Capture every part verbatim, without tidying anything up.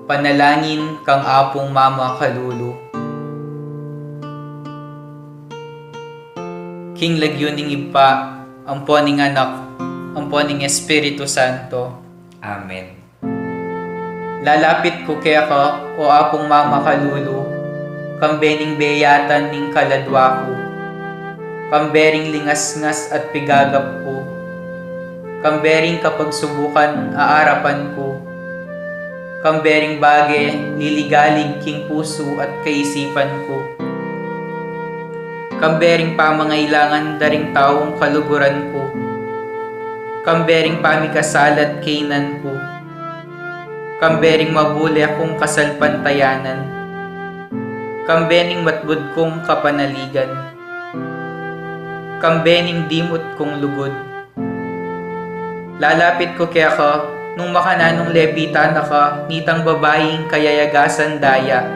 Panalangin kang Apung Mama Kalulu. King lagyu ning Ibpa, ampo ning Anak, ampo ning Espiritu Santo. Amen. Lalapit ku keka, o Apung Mama Kalulu, kambe ning beyatan ning kaladwa ku, kambe ring lingasngas at pigagap ku, kambe ring kapagsubukan a arapan ku, kambe ring bage liligalig king pusu at kaisipan ku, kambe ring pamangailangan da ring taung kaluguran ku, kambe ring pamikasalat kaynan ku, kambe ring mabule kung kasalpantayanan, kambe ning matbud kung kapanaligan, kambe ning dimut kung lugud. Lalapit ku keka, nung makananung lepitan na ka nitang babaing kayayagasan daya.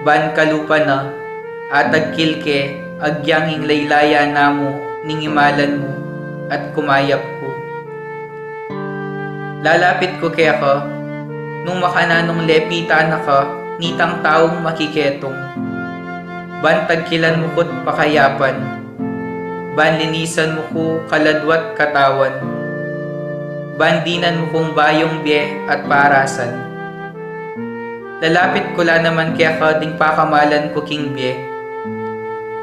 Ban kalupa na, atagkil ke, agyang ing laylaya na mu ning imalan mu, at kumayap ku. Lalapit ku keka, nung makananung lepitan na ka nitang taung makiketung. Ban tagkilan mu ku't pakayapan, ban linisan mu ku kaladwa't katawan, ban dinan mu kung bayung bie at parasan. Lalapit ku la naman keka ding pakamalan ku king bie.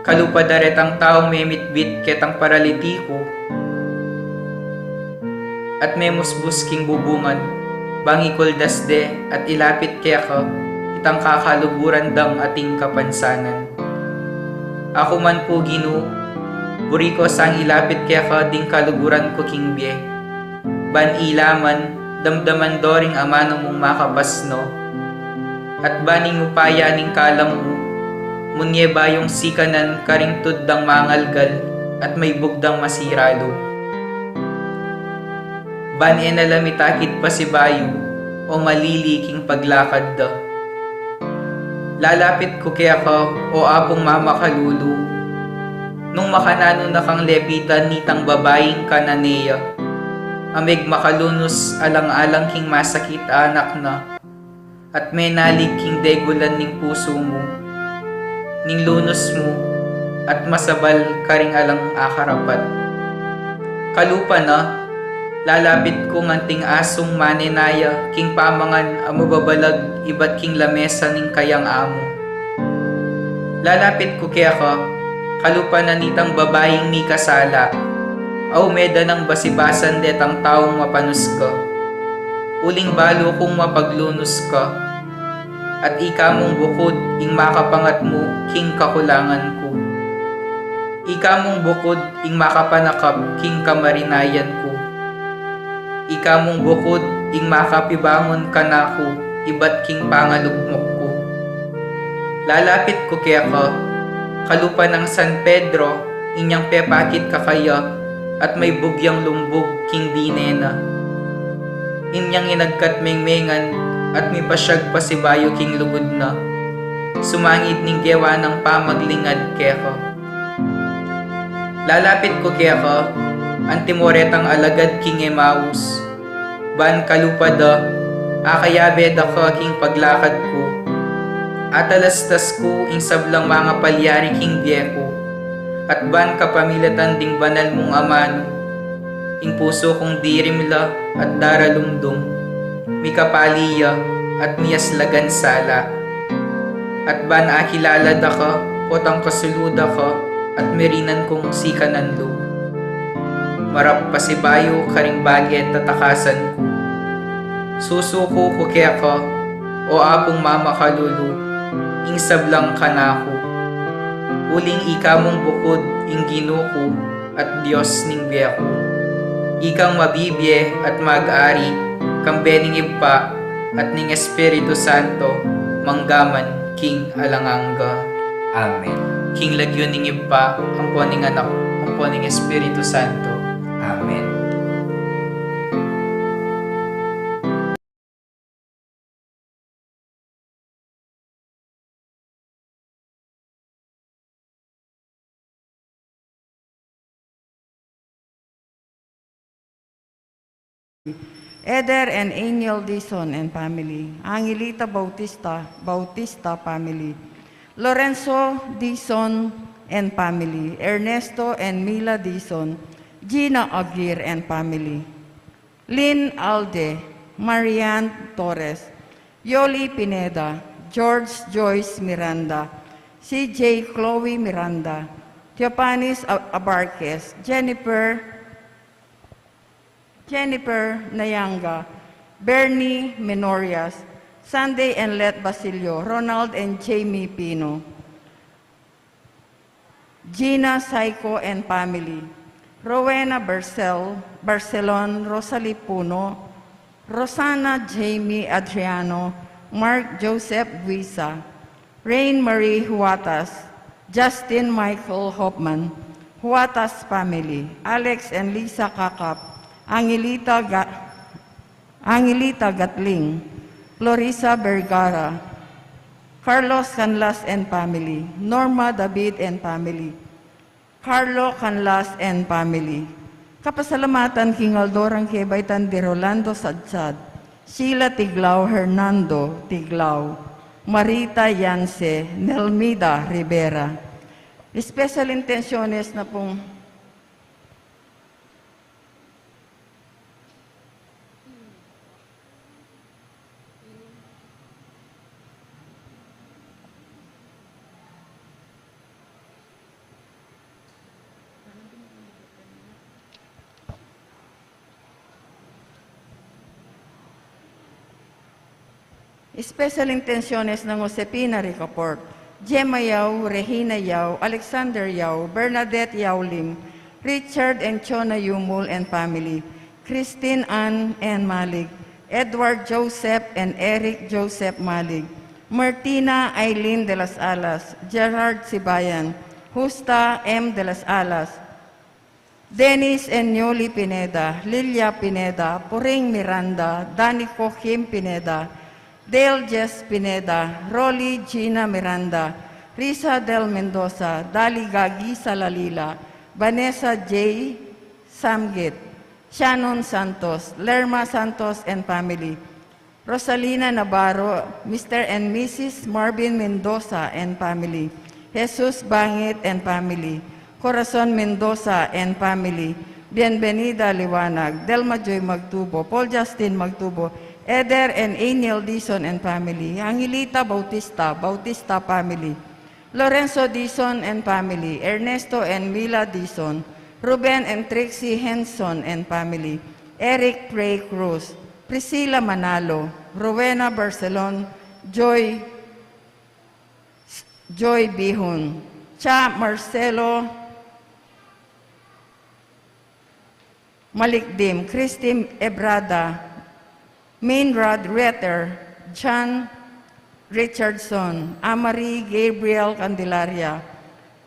Kalupa da retang taung memitbit ketang paralitiku at memusbus king bubungan, bang ikuldas de at ilapit keka itang kakaluguran dang ating kapansanan. Aku man pu, Ginu, buri ku sang ilapit keka ding kaluguran ku king bie, ban ila man damdaman do ring amanu mung makapasno, at ban ing upaya ning kalam mu munye bayung sikanan karing tud dang mangalgal at maibug dang masira lub. Ban e na la mitakit pasibayu o malili king paglakad da. Lalapit ku keka, o Apung Mama Kalulu, nung makananu na kang lepitan nitang babaing Cananea, a megmakalunus alang-alang king masakit a anak na, at menalig king degulan ning pusu mu, ning lunus mu, at masabal karing alang akarapat. Kalupa na, lalapit kung anting asung manenaya king pamangan a mababalag ibat king lamesa ning kayang amu. Lalapit ku keka, kalupa na nitang babaing mikasala, a ume da nang basibasan detang taung mapanus ka. Uling balu kung mapaglunus ka, at ika mung bukud ing makapangatmu king kakulangan ku. Ika mung bukud ing makapanakap king kamarinayan ku. Ika mung bukud ing makapibangun kanaku ibat king pangalugmok ku. Lalapit ku keka, kalupa nang San Pedro, inyang pepakit kakaya at maibug yang lumbug king dine na. Inyang inagkat mengmengan at mipasyag pasibayu king lugud na, sumangid ning gewa nang pamaglingad keka. Lalapit ku keka, antimo retang alagad king Emaus, ban kalupa da, akayabe da ka king paglakad ku. Atalastas ku ing sablang mangapalyari king bie ku, at ban kapamilatan ding banal mung amanu, ing pusu kung dirim la at daralumdum, mikapali ya at miyaslagan sala. At ban akilala da ka, potang kasulu da ka, at mirinan kung sikanan lub. Marap pasibayu karing bage tatakasan ku. Susuku ku keka, o Apung Mama Kalulu, ing sablang kanaku. Uling ika mung bukud ing Ginu ku, at Dios ning bie ku. Ikang mabibie at mag-ari, kambe ning Ibpa, at ning Espiritu Santo, manggaman king alang angga. Amen. King lagyu ning Ibpa, ampo ning Anak, ampo ning Espiritu Santo. Amen. Eder and Aniel Dizon and family. Angelita Bautista, Bautista family. Lorenzo Dizon and family. Ernesto and Mila Dizon. Gina Aguirre and family. Lynn Alde, Marian Torres, Yoli Pineda, George Joyce Miranda, C J Chloe Miranda, Theofanis A-, Abarquez, Jennifer, Jennifer Nayanga, Bernie Menorias, Sunday and Let Basilio, Ronald and Jamie Pino. Gina Saico and family, Rowena Barcel, Barcelon, Rosalie Puno, Rosana Jamie Adriano, Mark Joseph Guisa, Rain Marie Huatas, Justin Michael Hoffman, Huatas family, Alex and Lisa Kakap, Angelita Ga-, Angelita Gatling, Clarissa Vergara, Carlos Canlas and family, Norma David and family, Carlo Canlas and family. Kapasalamatan king aldo rang kebaitan di Rolando Sadsad, Sheila Tiglao, Hernando Tiglao, Marita Yance, Nelmida Rivera. Special intenciones na pung Special intenciones nang Josefina Ricafort, Gemma Yao, Regina Yao, Alexander Yao, Bernadette Yao Lim, Richard and Chona Yumul and family, Christine Ann and Malig, Edward Joseph and Eric Joseph Malig, Martina Eileen de las Alas, Gerard Sibayan, Justa M de las Alas, Dennis and Yoli Pineda, Lilia Pineda, Puring Miranda, Danico Kim Pineda, Dale Jess Pineda, Rolly Gina Miranda, Risa Del Mendoza, Dali Gagi Salalila, Vanessa J Samgit, Shannon Santos, Lerma Santos and family, Rosalina Navarro, Mister and Missus Marvin Mendoza and family, Jesus Bangit and family, Corazon Mendoza and family, Bienvenida Liwanag, Delma Joy Magtubo, Paul Justin Magtubo, Eder and Aniel Dizon and family, Angelita Bautista, Bautista family, Lorenzo Dizon and family, Ernesto and Mila Dizon, Ruben and Trixie Henson and family, Eric Prey Cruz, Priscilla Manalo, Rowena Barcelon, Joy, Joy Bihon, Cha Marcelo Malikdim, Christine Ebrada, Minrad Retter, John Richardson, Amari Gabriel Candelaria,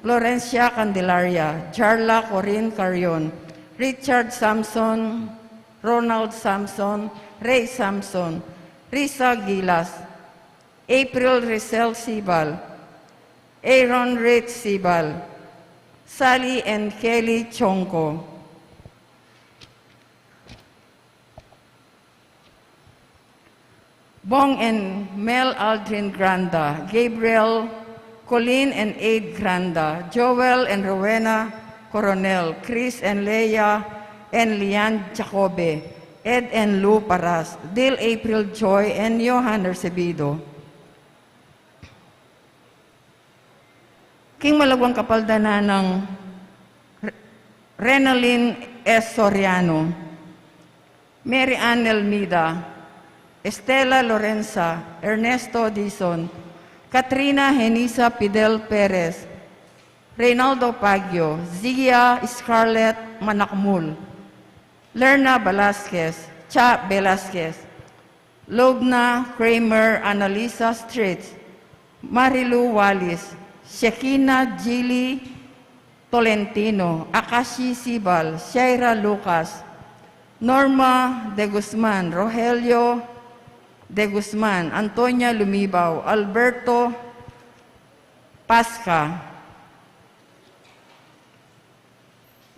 Florencia Candelaria, Jarla Corinne Carion, Richard Samson, Ronald Samson, Ray Samson, Risa Gilas, April Rizal Sibal, Aaron Rich Sibal, Sally and Kelly Chonco. Bong and Mel Aldrin Granda, Gabriel, Colleen and Aid Granda, Joel and Rowena Coronel, Chris and Leia and Lian Jacobe, Ed and Lou Paras, Dil April Joy and Johan Recebido. King malagwang kapaldanan nang Re-, Renalyn S Soriano, Mary Ann Elmida, Estela Lorenza, Ernesto Dizon, Katrina Henisa Fidel Perez, Reynaldo Baguio, Zia Scarlett Manakmul, Lerna Velasquez, Cha Velasquez, Lobna Kramer, Annalisa Street, Marilu Wallis, Shekinah Jilly Tolentino, Akashi Sibal, Shaira Lucas, Norma de Guzman, Rogelio de Guzman, Antonia Lumibaw, Alberto Pasca.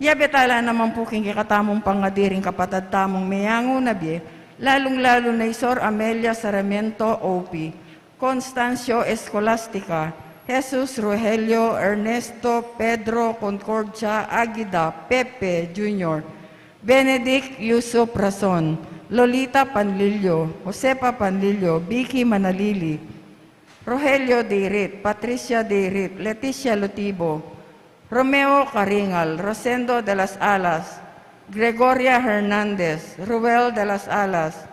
Yabe tala naman pu king kekatamung pangadiring kapatad tamung meyangu na bie, Lalung-lalu na i Sor Amelia Sarmiento O P, Constancio Escolastica, Jesus Rogelio, Ernesto, Pedro Concordia, Agida, Pepe Junior, Benedict Yusuf Rason, Lolita Panlilio, Josefa Panlilio, Vicky Manalili, Rogelio Deirit, Patricia Deirit, Leticia Lotibo, Romeo Caringal, Rosendo de las Alas, Gregoria Hernandez, Ruel de las Alas,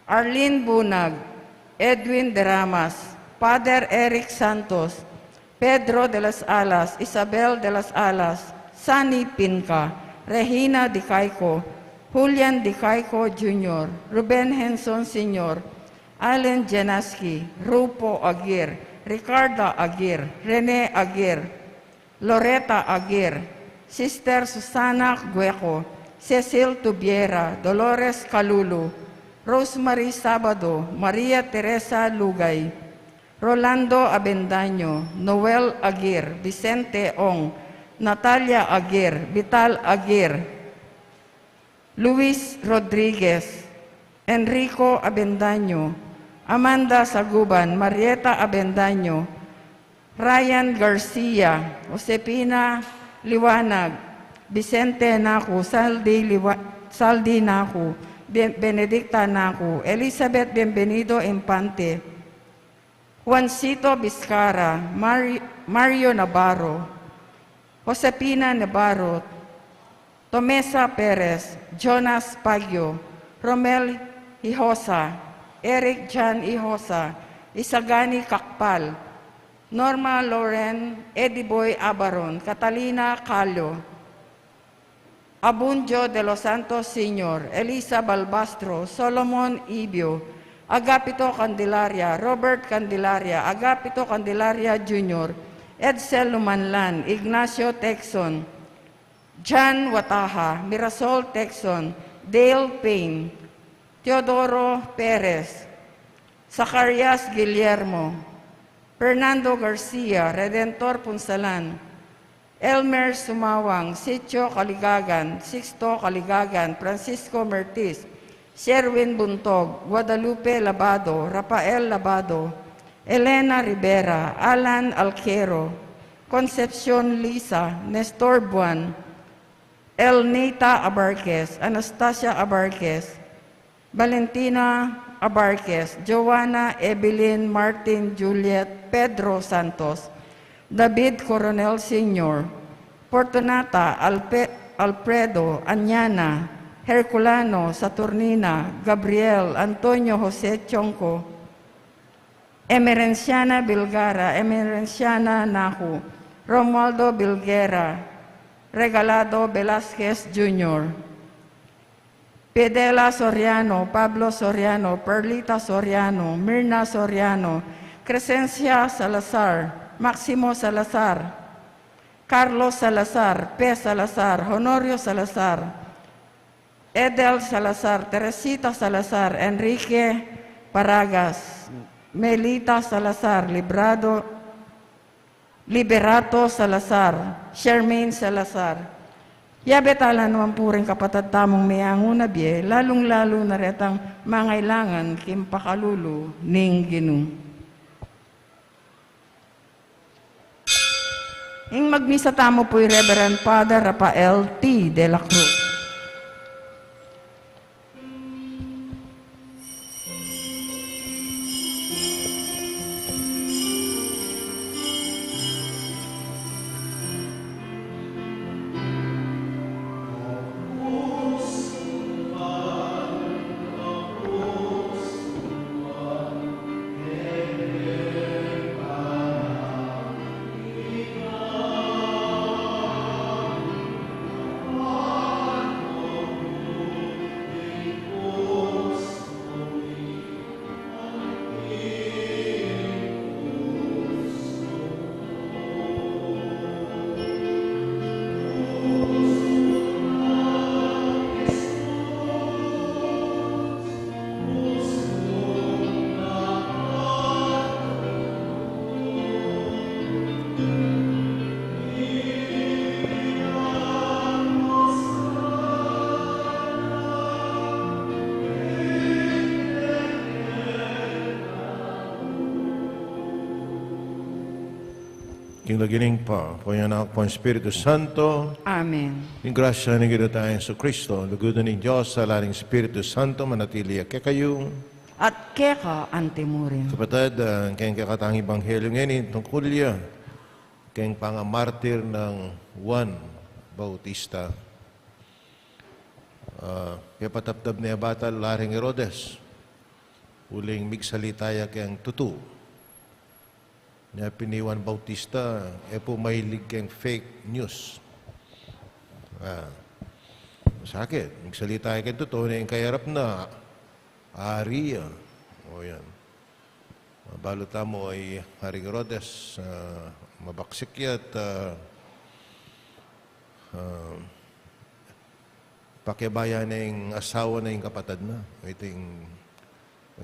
Arlene Bunag, Edwin Deramas, Father Eric Santos, Pedro de las Alas, Isabel de las Alas, Sunny Pinca, Regina Dicaico, Julian Dicaico Junior, Ruben Henson Senior, Allen Janaski, Rufo Aguirre, Ricarda Aguirre, Rene Aguirre, Loretta Aguirre, Sister Susana Gueco, Cecil Tubiera, Dolores Calulu, Rosemary Sabado, Maria Teresa Lugay, Rolando Avendaño, Noel Aguirre, Vicente Ong, Natalia Aguirre, Vital Aguirre, Luis Rodriguez, Enrico Avendaño, Amanda Saguban, Marieta Avendaño, Ryan Garcia, Josefina Liwanag, Vicente Naku, Saldi, Liwa-, Saldi Naku, Bien-, Benedicta Naku, Elizabeth Bienvenido Infante, Juancito Vizcarra, Mari-, Mario Navarro, Josefina Navarro, Tomesa Perez, Jonas Pagio, Romel Hijosa, Eric Jan Hijosa, Isagani Kakpal, Norma Loren, Eddie Boy Abaron, Catalina Callo, Abundio de los Santos Senior, Elisa Balbastro, Solomon Ibio, Agapito Candelaria, Robert Candelaria, Agapito Candelaria Junior, Edsel Lumanlan, Ignacio Texon, John Wataha, Mirasol Texon, Dale Payne, Teodoro Perez, Zacarias Guillermo, Fernando Garcia, Redentor Punsalan, Elmer Sumawang, Sitio Caligagan, Sixto Caligagan, Francisco Mertis, Sherwin Buntog, Guadalupe Labado, Rafael Labado, Elena Rivera, Alan Alquero, Concepcion Lisa, Nestor Buan, Elnita Abarquez, Anastasia Abarquez, Valentina Abarquez, Joanna, Evelyn, Martin, Juliet, Pedro Santos, David Coronel Senior, Fortunata, Alpe-, Alfredo, Anyana, Herculano, Saturnina, Gabriel, Antonio Jose Chonco, Emerenciana Bilgara, Emerenciana Nahu, Romualdo Bilguera, Regalado Velasquez Junior, Pedela Soriano, Pablo Soriano, Perlita Soriano, Mirna Soriano, Crescencia Salazar, Maximo Salazar, Carlos Salazar, Pe Salazar, Honorio Salazar, Edel Salazar, Teresita Salazar, Enrique Paragas, Melita Salazar, Librado, Liberato Salazar, Shermaine Salazar. Yabe tala naman pu ring kapatad tamung meangu na bie, lalung-lalu na retang mangailangan king pakalulu ning Ginu. Ing magmisa tamu pu i Reverend Father Rafael T. de la Cruz. King lagyu ning Ibpa, king Anak, king Espiritu Santo. Amen. Ing grasya ning Ginu tang Jesucristo, lugud na ning Dios, sala ning Espiritu Santo, manatili ya kekayu. At keka antimurin. Kapatad, ah, king kekatang ebanghelyo ngeni, tungkul ya king pangamartir nang Juan Bautista. Ah, pepataptab ne ya batal la ring Herodes, uling migsalita ya king tutu. Nya pin i Juan Bautista, e pu mahilig king fake news. Ah, sakit, migsalita ya king tutu, ne ing kayarap na, ari ya. O yan. Mabalu tamu, i Haring Herodes, ah, mabaksik ya at, ah, ah, pakiabe ya ne ing asawa na, ing kapatad na. Iti ing,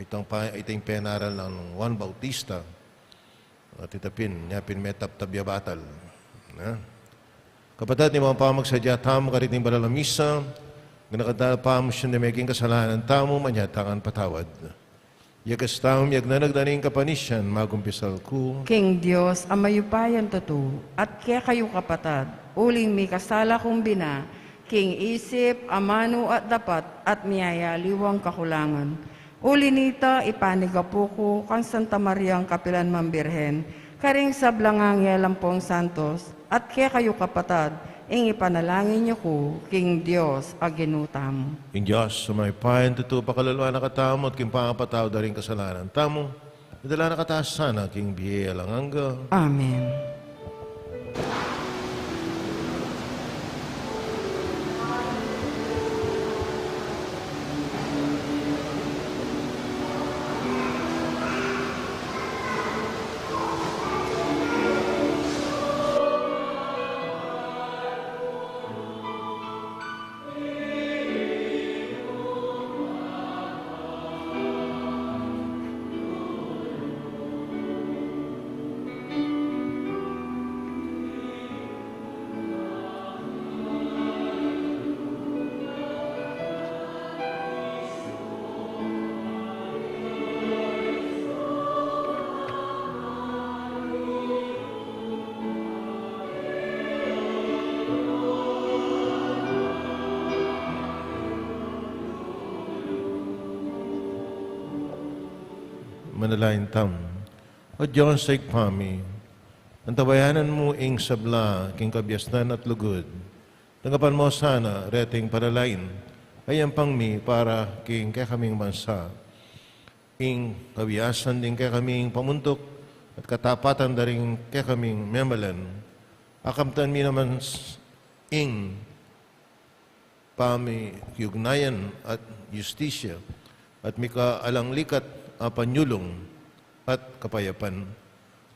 iti ing pa-, iti ing penaral nang Juan Bautista. At ita pin, nya pin metaptab ya batal. Na? Kapatad, ing pamagsadya tamu kariting banal a misa, ganaka tamu pamagsadya king kasalanan tamu, manyad tang patawad. Yakas tamu, miyagnanag na ning kapanisian, magumpisal ku. King Dios a mayupayang tutu, at kekayu kapatad, uling mikasala kung bina, king isip, amanu at dapat, at miyayaliwang kakulangan. Uli nita, ipanyawad ku kang Santa Mariang kapilan man Birhen, karing sablang anghel ampong santos, at kekayu kapatad, ing ipanalangin yu ku king Dios a Ginu tamu. Ing Dios a mayupayang tutu, pakalulwan na katamu, at king pangapatawad da ring kasalanan tamu, idala na kata sana king bie alang angga. Amen. Manalangin tamu. O Dios a Ibpa mi, antabayanan mu ing sabla king kabiasnan at lugud. Tanggapan mu sana reting panalangin a iyampang mi para king kekaming bansa. Ing kawiasan ding kekaming pamuntuk at katapatan da ring kekaming mamalan. Akamtan mi naman s-, ing pamikiugnayan at yustisya, at mika alang likat a panyulung at kapayapan.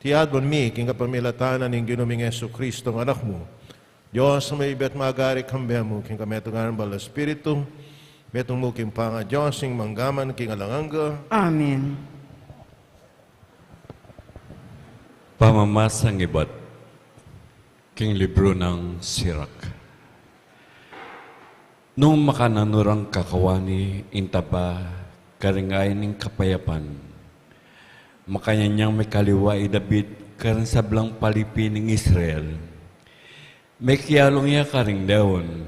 Iti adwan mi king kapamilatan ning Ginu ming Jesucristo, Anak mu, Dios a mayupayang magari, kambe mu king kametungan banal a Espiritu, metung mu king pangaDios, ing mangga man king alang angga. Amen. Pamamasang ibat king libru nang Sirak. Nung makananu rang kakawani ing taba karing ain ning kapayapan, makanyan yang mikaliwa i David karing sablang palipi ning Israel. Mekialung ya karing leon,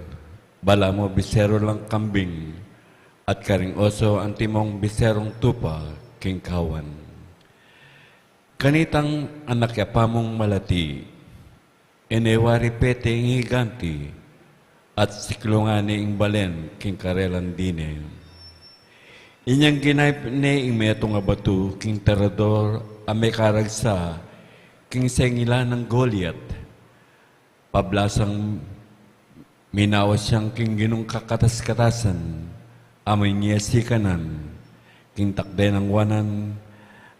balamu bisero lang kambing, at karing oso antimong biserong tupa king kawan. Kanitang anak ya pamung malati, e ne wari pete ing higanti, at siklungan ne ing balen king karelang dine. Inyang ginayap ne ing metung a batu king tarador a mekaragsa king sengilan nang Goliat. Pablasang minawas yang king Ginung kakatas-katasan, a minyasikanan king takde nang wanan,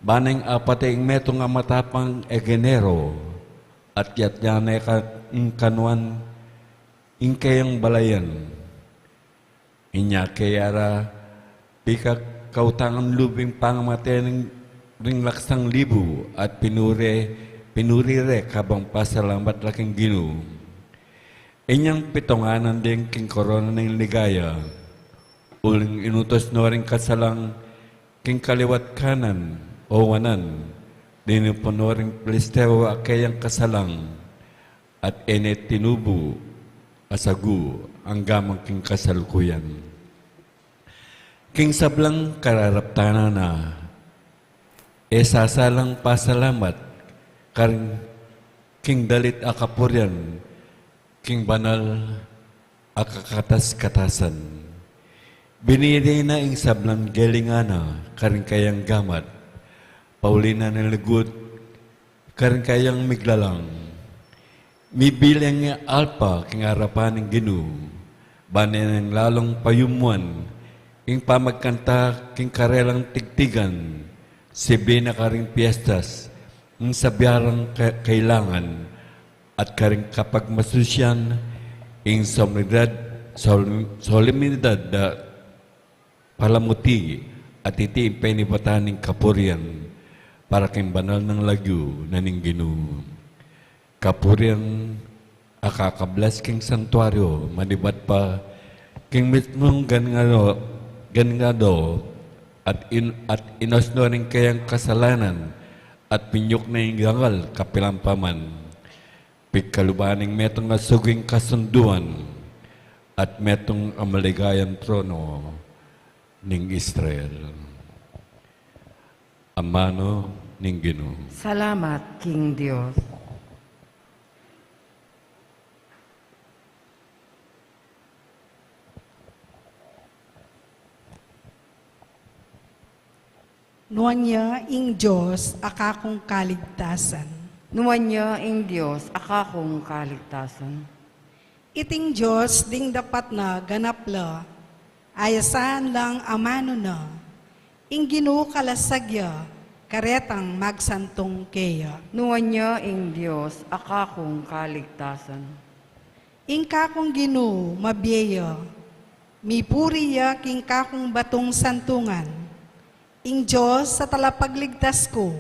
bang apate ing metung a matapang a genero, at yatyan ne ka-, ing kanuan ing keyang balayan. Inya kaya ra pikakautangan lub ing pangamate ning, ring laksang libu at pinure, pinuri re kabang pasalamat la king Ginu. Inyang pitunganan deng king korona ning ligaya, uling inutus no ring kasalang king kaliwat kanan o wanan, Dinupuno ring Pilisteo a keyang kasalang, at e ne tinubu a sagu angga man king kasalukuyan. King sablang kararaptanan na, e sasalang pasalamat karing king dalit a kapurian king banal a kakatas-katasan. Binili na ing sablang gelingan na karing keyang gamat, pauli na ning lugud karing keyang miglalang. Mibilang ya alpa king arapan ning Ginu, ban ne nang lalung payumuan ing pamagkanta king karelang tigtigan, sibli na karing piestas, ing sabian rang ke-, kailangan, at karing kapagmasusian, ing solemnidad, sol-, solemnidad da palamuti, at iti ing penibatan ning kapurian para king banal nang lagyu na ning Ginu. Kapurian a kakablas king santuario, manibat pa king mismung ganado, ganado, at in-, at inasno ning keyang kasalanan, at pinyuk na ing dangal kapilan pa man. Pigkaluban ning metung a suging kasunduan, at metung a maligayang trono ning Israel. Amanu ning Ginu. Salamat king Dios. Nuan ya ing Dios a kakung kaligtasan. Nuan ya ing Dios a kakung kaligtasan. Iting Dios ding dapat na ganap la, ayasan lang amanu na. Ing Ginu kalasag ya, karetang magsantung keya. Nuan ya ing Dios a kakung kaligtasan. Ing kakung Ginu mabie ya, mipuri ya king kakung batung santungan. Ing Dios a talapagligtas ku,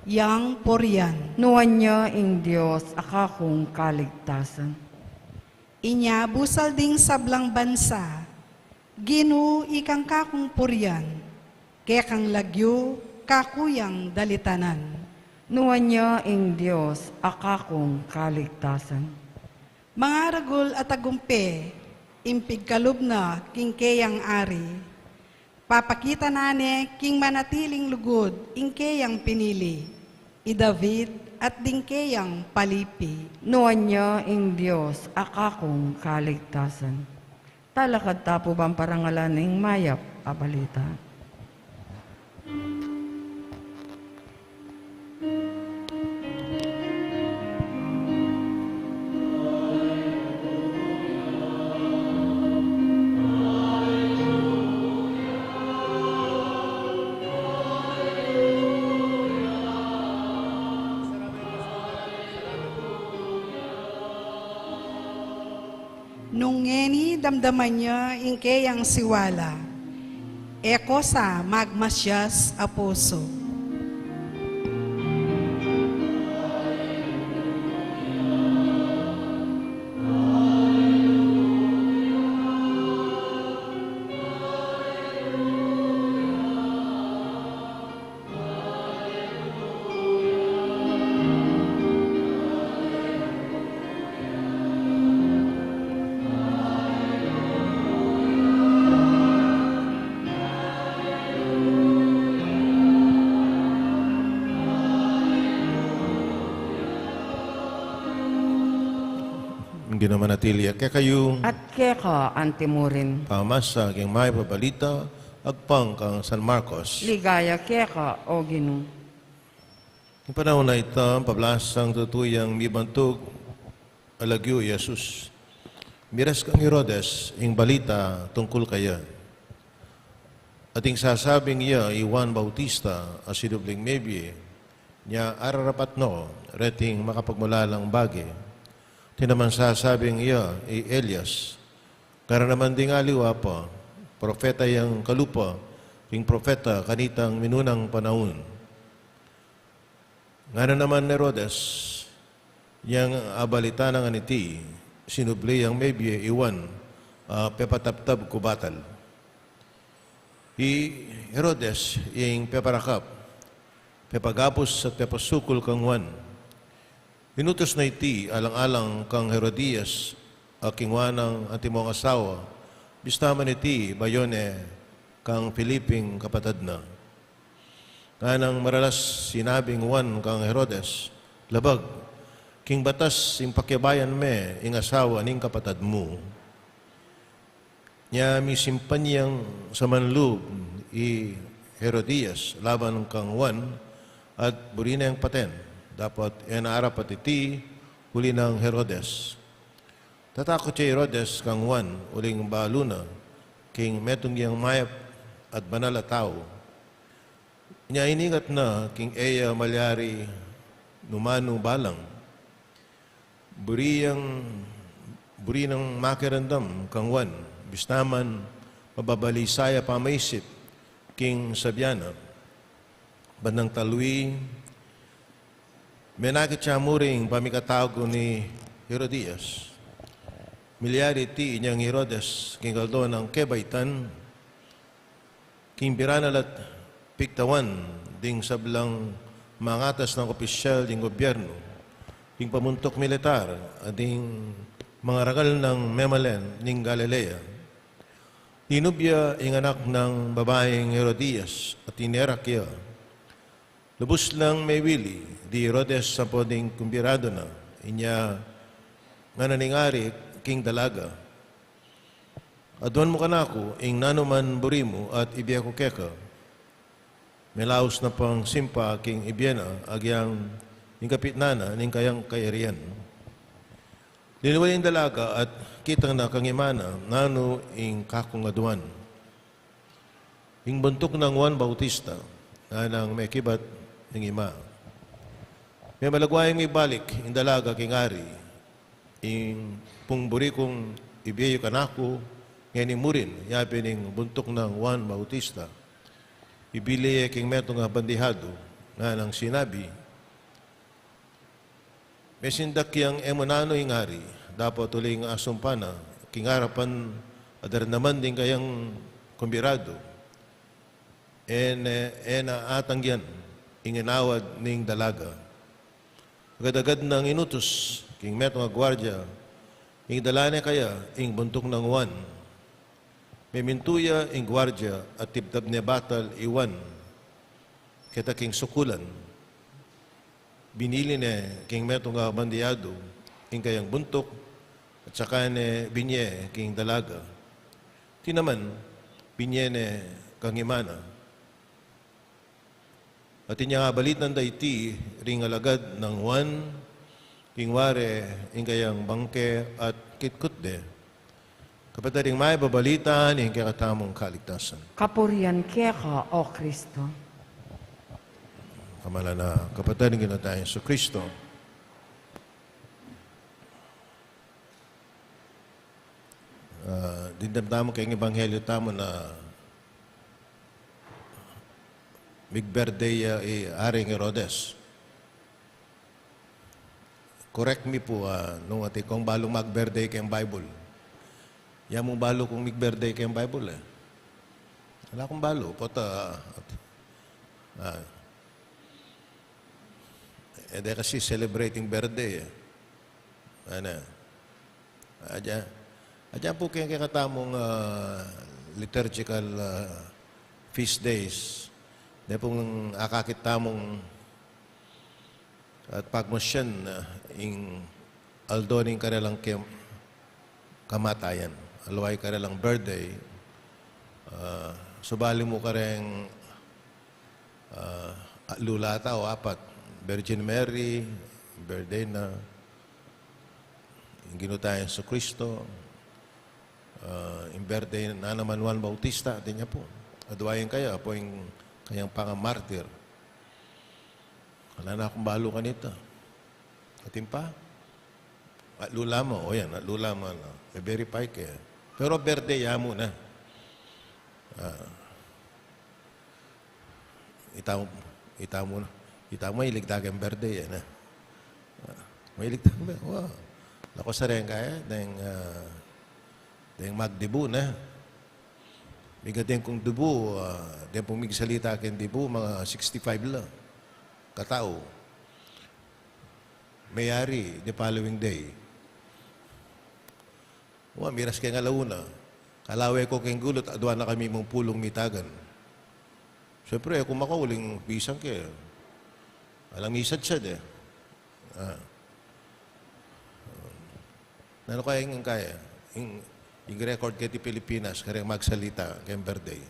yang purian. Nuan ya ing Dios a kakung kaligtasan. Inya busal ding sablang bansa, Ginu, ikang kakung purian, kekang lagyu, kaku yang dalitanan. Nuan ya ing Dios a kakung kaligtasan. Mangaragul a tagumpe, ing pigkalub na king keyang ari, papakita na ne king manatiling lugud ing keyang pinili, i David at ding keyang palipi. Nuan ya ing Dios a kakung kaligtasan. Talakad ta pu ban parangalan ing mayap a balita. Nung ngeni damdaman ya ing keyang siwala, e ko sa magmasias a pusu. Ing Ginu manatili ya kekayu. At keka antimurin. Pamasa king mayap a balita agpang kang San Marcos. Ligaya keka, O Ginu. Ing panaun a ita, pablasang tutu yang mibantug a lagyu i Jesus. Miras kang Herodes ing balita tungkul kaya. At ing sasabing iya i Juan Bautista a sinubling mebie, nya ararapat no reting makapagmulalang bage. At ing naman sasabing iya i Elias, ngara naman ding aliwa pa, propeta yang kalupa king propeta kanitang minunang panaun. Ngana naman Herodes, yang abalita na ngan iti, sinubli yang mebie i Juan, a pepataptab ku batal. I Herodes ing peparakap, Pepagabus at pepasukul kang Juan. Inutus na iti alang-alang kang Herodias, a king Juan nang antimong asawa, bista man iti bayu ne kang Felipeng kapatad na. Nganang maralas sinabing Juan kang Herodes, "Labag, king batas ing pakiabayan me ing asawa ning kapatad mu." Nya misimpan yang samanlub i Herodias laban kang Juan at buri ne yang paten, dapot e na arapat iti uli nang Herodes. Tatakut ya i Herodes kang Juan uling balu na king metung yang mayap at banal a tau. Nya iningat na king e ya malyari nu manu balang. Buri yang, buri nang makiramdam kang Juan, bista man mababalisan ya pamaisip king sabian na. Bandang talwi, menakit ya mu ring pamikatago ni Herodias. Milyari iti inyang Herodes king aldo nang kebaitan, king biran na la't pigtawan ding sablang mangatas nang opisyal ding gobyernu, ding pamuntuk militar, at ding mangarangal nang memalen ning Galilea. Linub ya ing anak nang babaing Herodias at tinerak ya. Lubus lang mewili di Herodes ampon ding kumbidadu na, inya ngana ning ari king dalaga, "Aduan mu kanaku ing nanuman buri mu at ibie ku keka." Melaus na pang simpa king ibie na agyang ing kapitnan na ning kayang kayarian. Linuwal ing dalaga at kitang na kang ima na nanu ing kakung aduan. "Ing buntuk nang Juan Bautista," nganang mekibat ning ima. "Memalagwa yang mibalik ing dalaga king ari, ing pung buri kung ibie yu kanaku, ngeni murin, yabe ning buntuk nang Juan Bautista, ibili ye king metung a bandihadu," nganang sinabi. Mesindak yang e mu nanu ing ari, dapot uling asumpa na king arapan a darnaman ding kayang kumbidadu, e ne, e na atanggian ing inawad ning dalaga. Agad-agad nang inutus king metung a guardia, ing dala ne kaya ing buntuk nang Juan. Memintu ya ing guardia at tibtab ne batal i Juan keta king sukulan. Binili ne king metung a bandihadu ing kayang buntuk, at saka ne binye king dalaga. Iti naman, binye ne kang ima na. At inya abalitan da iti ring alagad nang Juan, king wari ing kayang bangke at kitkut de. Kapatad, ing mayap a balita ning kekatamung kaligtasan. Kapurian keka, O Kristo. Kamalan na kapatad ning Ginu tang Jesucristo. Ah, dimdam tamu king ebanghelyo tamu na migbirthday ya i Aring Herodes. Correct me pu, ah, nung atin kung balu magbirthday keng Bible. Ya mung balu kung migbirthday keng Bible, e. Ala kung balu, pota, ah, e de kasi celebrating birthday, e. Ana. Adya, adya pu keng kekatamung, ah, liturgical, ah, feast days. De pung akakit tamung at pagmasyan, ah, ing aldo ning karelang kem-, kamatayan. Aliwa ing karelang birthday, ah, subali mu kareng, ah, atlu la, o apat. Virgin Mary, birthday na. Ing Ginu tang Jesucristo, ah, ing birthday na naman Juan Bautista, atin ya pu. Adwa ing kaya, apo ing kayang pangamartir. Ala na kung balu kanita. Atin pa? Atlu la mu, o yan, atlu la mu na. I-verify ke. Pero birthday ya mu na. Ah. Ita mu, ita mu na. Ita mu, mahilig ta keng birthday, e, na. Ah, mahilig ta keng, wa. Lako sa reng kaya, deng, ah, deng magdibu na. Miga deng kung dibu, ah, deng pung migsalita keng dibu, mga sixty-five la. katau. Mayari, the following day. Wa, miras keng ala una. Kalawe ku keng gulut, adua na kami mung pulung mitagan. Siyempre, e ku mako uling pisang ke. Alang misadsad e. Ah. Nanu kaya ing, kaya? Ing, ing record keti Pilipinas, kareng magsalita, keng birthday.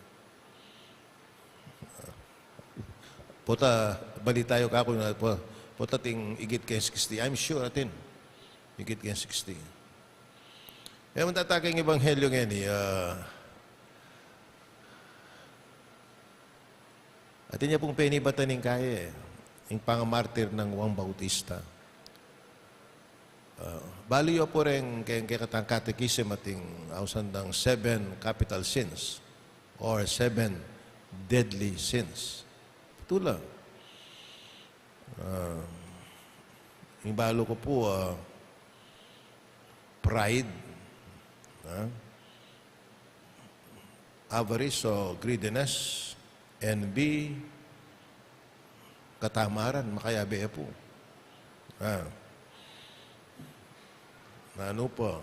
Pota, balita yu kaku na, po-, pota atin igit keng sixty. I'm sure atin. Igit keng sixty. E, mantatakang ebanghelyo ngeni, ah, atin ya pung penibatan ing kaya, ing pangamartir nang Juan Bautista. Ah, balu yu pu reng keng kekatang catechism ating ausan dang seven capital sins or seven deadly sins. Tula. Ah, ing balu ku pu, ah, pride, ah, avarice o greediness, envy, katamaran, makayabe pu. Ah. Nanu pa?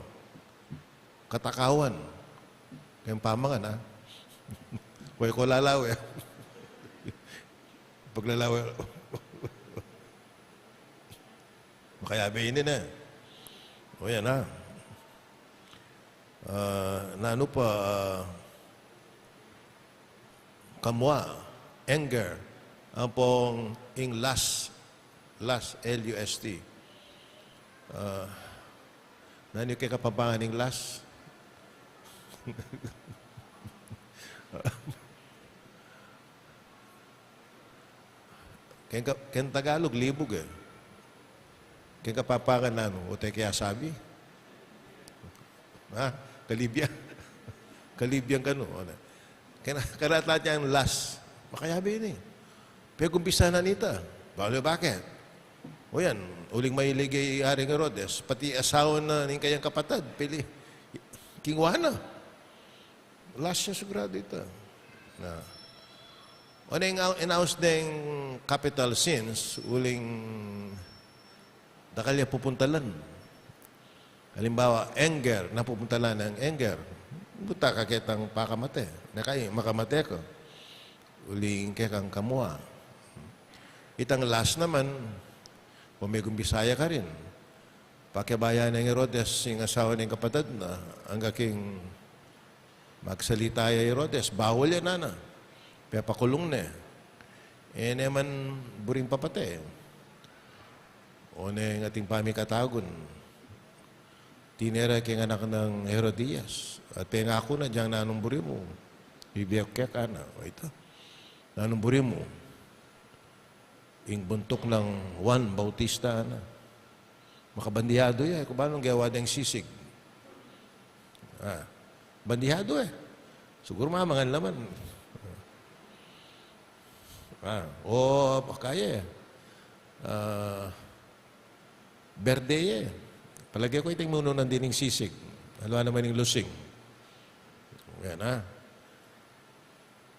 Katakawan. Keng pamangan, ah. Kwe ku lalawe. Paglalawe. Makayabe ini na. O yan, ah. Ah, nanu pa, ah, kamua, anger, ampong ing lust, lust, L U S T. Ah, nanu ing kekapapangan ning lust? Keng ka-, keng Tagalog, libug e. Keng Kapampangan nanu, o te kaya sabi? Ha? Kalibyan. Kalibyan kanu, o na. Kaya na, karatan yang lust. Makayabe ini. Pegumpisan na nita. Balu, bakit? O yan, uling mailig i Haring Herodes, pati asawa na ning kayang kapatad, pili, kingwa na. Lust ya siguradu ita. Na. O na ing au-, inaus deng capital sins, uling dakal ya pupuntalan. Halimbawa, anger, na pupuntalan ing anger. Buta ka ketang pakamate. Na kaya, makamate ka. Uling kekang kamua. Itang lust naman, pamegumpisaya karin. Pakiabayan neng Herodes, ing asawa ning kapatad na, angga king magsalita ya Herodes, bawal ya nana. Pepakulung ne. E ne man buring papate. O ne ing ating pamikatagun. Tinera keng anak nang Herodias. At pengaku na, diyang nanung buri mu. Bibie ku keka na. O ita. Nanung buri mu. Ing buntuk nang Juan Bautista na. Makabandihado ya, e ku banung gewa deng sisig. Ah, bandihado e. Siguru mamangan naman. Ah, o, kaya e. Ah, berde ya e. Palage ku ita ing munu nandin ing sisig. Aliwa naman ing lusing. Yan, ah.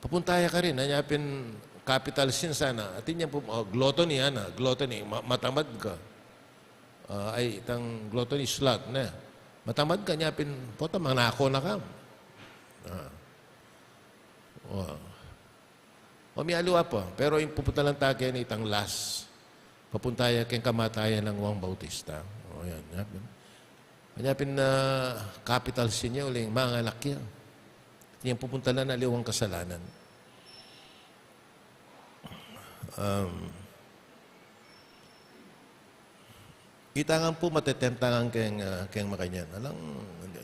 Papunta ya karin, anya pin capital sin sana. Atin yang pu-, o, gluttony, ana, gluttony, ma-, matamad ka. Ah, ay, itang gluttony, slut, ne. Matamad ka, anya pin, pota, manako na ka. Ah. O. O, mialiwa pa. Pero ing pupunta lang ta keni itang lust. Papunta ya keng kamatayan nang Juan Bautista. O, yan, yan. Anya pin, ah, capital sin ya, uling mangalak ya. Yang pupunta lang aliwang kasalanan. Um, ita ngan pu matetempt ngan keng, ah, keng makanyan. Alang,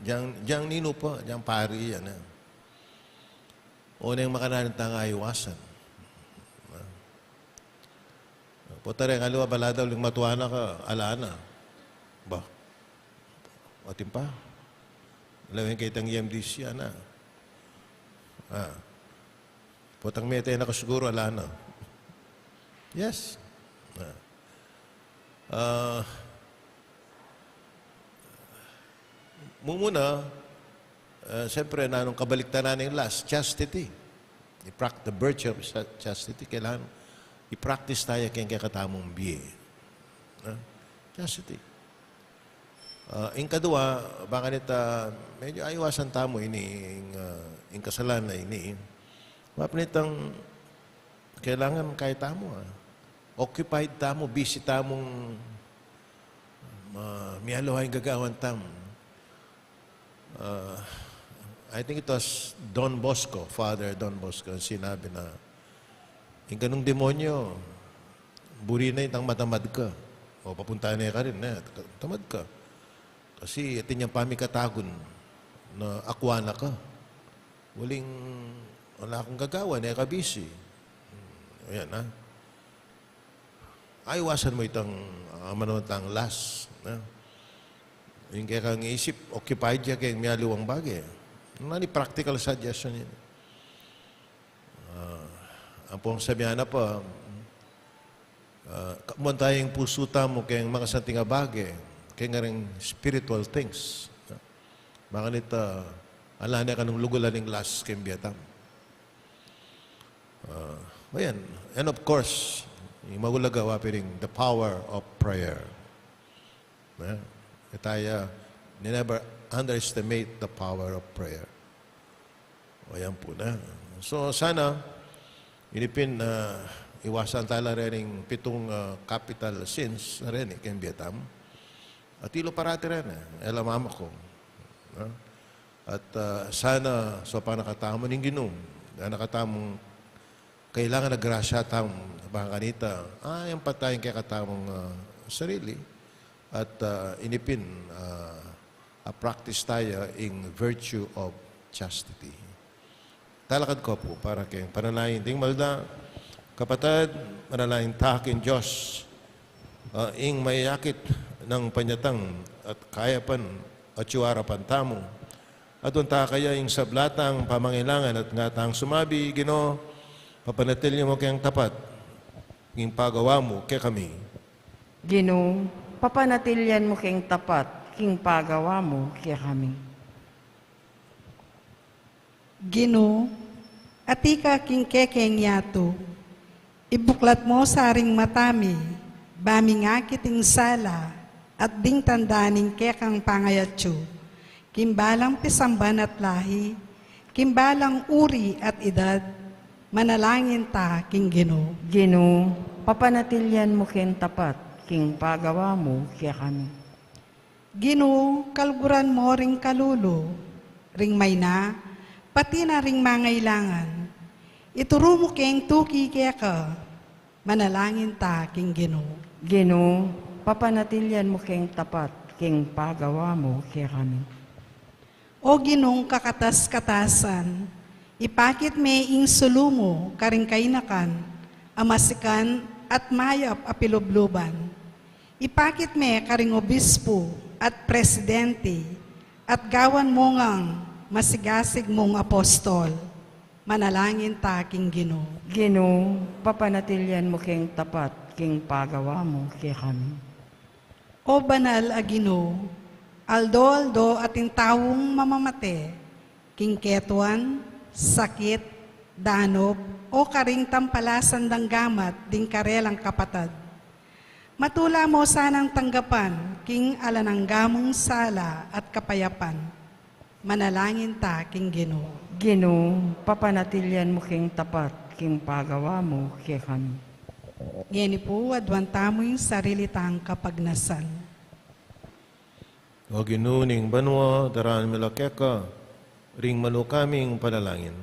diyang, diyang ninu pa, diyang pari yan, e. O neng makanyan tang aiwasan. Pota reng aliwa balada uling matua na ka, ala na. Ba? Atin pa? Lawen ke itang E M D C, ana. Ah. Potang mete na ka siguru, ala na. Yes. Ah. Ah, mumuna, ah, siyempre, nanung kabaliktaran ning lust, chastity. I-prac-, the virtue of cha-, chastity, kailangan I-practice taya keng kekatamung bie. Ha? Chastity. Ah, ing kadua, baka nita, medyo aiwasan tamu ini, ing, ah, ing kasalanan a ini. Mapinitang kailangan kaya tamu, ah. Occupied tamu, busy tamung, ah, mialuha ing gagawan tamu. Ah, I think it was Don Bosco, Father Don Bosco, ang sinabi na, "Ing ganung demonyo, buri na itang matamad ka. O, papunta na ka rin, na, tamad ka. Kasi atin yang pamikatagun na akwa na ka. Uling, ala kang gagawa, ne ka busy." Ayan, ha? Aiwasan mu itang, ah, manatang last, ha? Ing kekang isip, occupied ya keng mialiwang bage. Nanu ing practical suggestion ini? Ah, ampong sabian na pa, ah, kamuan taya ing pusu tamu keng makasanting a bage, keng karing spiritual things. Makanita, ala ne kanung lugulan ing last keng bie tamu. Ah, ayan. And of course, ing maulaga, wa pa rin, the power of prayer. Ne? E taya, never underestimate the power of prayer. O, yan pu na. So, sana, ini pin, ah, iwasan tala rin ing pitung, ah, capital sins na rin, eh, keng bie tamu. Atilu parati rin, eh, e la mamaku. Ha? At, ah, sana, so, panakatamu ning Ginu, na nakatamung kailangan na grasya tamu, baka kanita, ah, yang patay ing kekatamung, ah, sarili. At, ah, ini pin, ah, a-practice taya ing virtue of chastity. Talakad ko pu para keng panalangin ding malda. Kapatad, manalangin ta king Dios, ah, ing mayakit nang panyatang at kayapan at arapan tamu. Aduan ta kaya ing sabla tang pamangailangan at ngatang sumabi, Ginu, papanatilyan mu keng tapat ing pagawa mu kekami. Ginu, papanatilyan mu keng tapat ing pagawa mu kekami. Ginu, atiu ka king kekeng yatu, ibuklat mu sa ring mata mi, ba ming akit ing sala, at ding tanda ning kekang pangayatsu, king balang pisamban at lahi, king balang uri at edad, manalangin ta king Ginu. Ginu, papanatilyan mu keng tapat ing pagawa mu kekami. Ginu, kaluguran mu ring kalulu, ring maina, pati na ring mangailangan. Ituru mu keng tuki keka, manalangin ta king Ginu. Ginu, papanatilyan mu keng tapat ing pagawa mu kekami. O Ginung kakatas-katasan, ipakit me ing sulu mu karing kainakan a masikan at mayap a pilubluban. Ipakit me karing obispu at presidente at gawan mu ngang masigasig mung apostol. Manalangin ta king Ginu. Ginu, papanatilyan mu keng tapat ing pagawa mu kekami. O banal a Ginu, aldo-aldo atin taung mamamate king ketuan, sakit, danup, o karing tampalasan dang gamat ding karelang kapatad. Matula mu sanang tanggapan king alang angga mung sala at kapayapan. Manalangin ta king Ginu. Ginu, papanatilyan mu keng tapat ing pagawa mu kekami. Ngeni pu, aduan tamu ing sarili tang kapagnasan. O Ginu ning banua, daralmi la keka ring manukaming panalangin.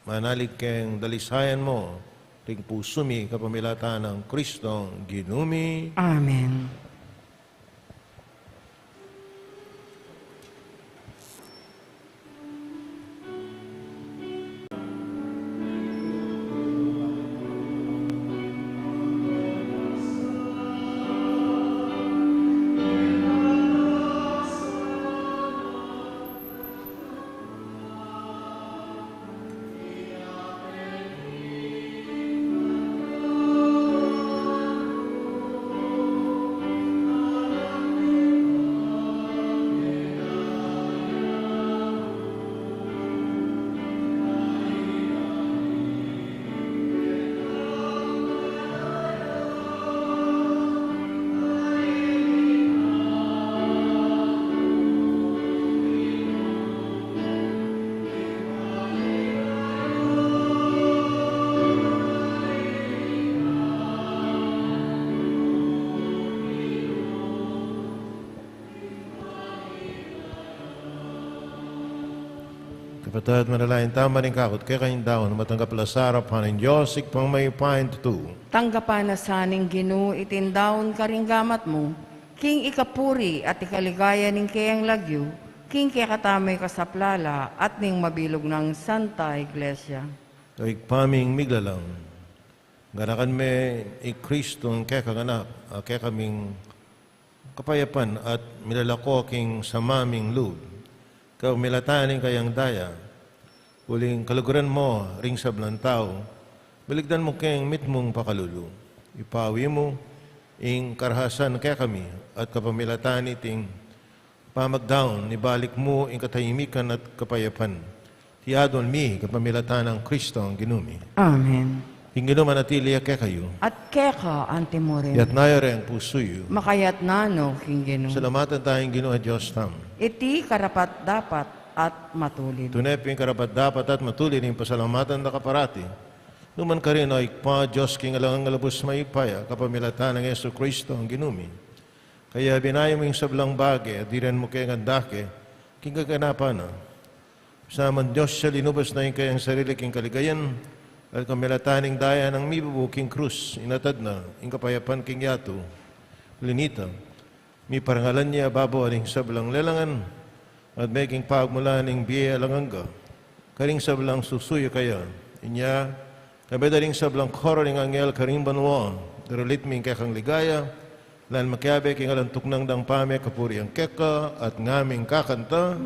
Manalig keng dalisayan mu ring pusu mi kapamilatan nang Kristong Ginu mi. Amen. Kapatad, manalangin tamu ring kakut kekayung daun, matanggap la sa arapan ning Dios, Ibpang mayupayang tutu. Tanggapan na sa ning Ginu iting daun karing gamat mu, king ikapuri at ikaligaya ning keyang lagyu, king kekatamung kasaplalan at ning mabilug nang Santa Iglesia. O Ibpa ming miglalang, ganakan me i Kristo ing kekang anak, a kekaming kapayapan at milalako king sama ming lub. Kapamilatan ning kayang daya, uling kaluguran mu ring sablang tau, balikdan mu keng mitmung pakalulu. Ipawi mu ing karahasan kekami at kapamilatan niting pamagdaun, ibalik mu ing katahimikan at kapayapan. Iti adwan mi kapamilatan nang Kristong Ginu mi. Amen. Ing Ginu manatili ya kekayu. At keka antimurin. Iyatas yu reng pusu yu. Makayatas no king Ginu. Pasalamatan taya ing Ginu a Dios tamu. Iti karapat-dapat at matulid. Tune pin karapat-dapat at matulid ing pasalamatan da ka parati, nu man karin, o Ibpa, Dios king alang angga, lubus mayupaya, kapamilatan nang Jesucristo a Ginu mi. Kaya binayu mu ing sablang bage, at dinan mu keng anda ke, king kaganapan na. Sa man Dios ya, linubas na ing kayang sarili king kaligayan, at kapamilatan ning daya nang mibubu king krus, inatad na ing kapayapan king yatu. Uli nita, miparangalan ya babo ning sablang lelangan, at meking pagmulan ning bie alang angga karing sablang susuyu kaya. Inya, kambe da ring sablang koro ning anghel karing banua, daralit mi ing kekang ligaya, lan makiabe king alang tuknang dang pamikapurian keka, at ngaming kakanta.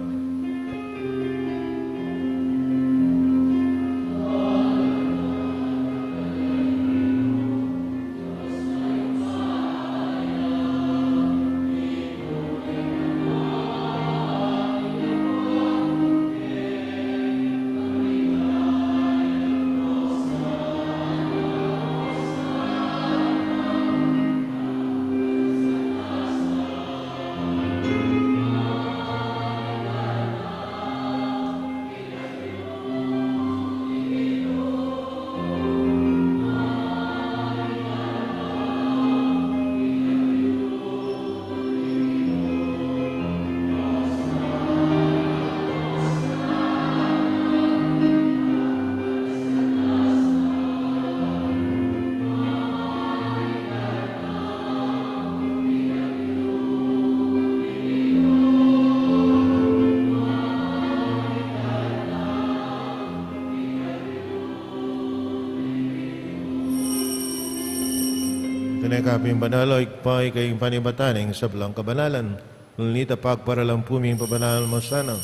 Tune ka pin banal, o Ibpa, ika ing panibatan ning sablang kabanalan. Uli nita, pagparalan pu ming pabanal mu sana,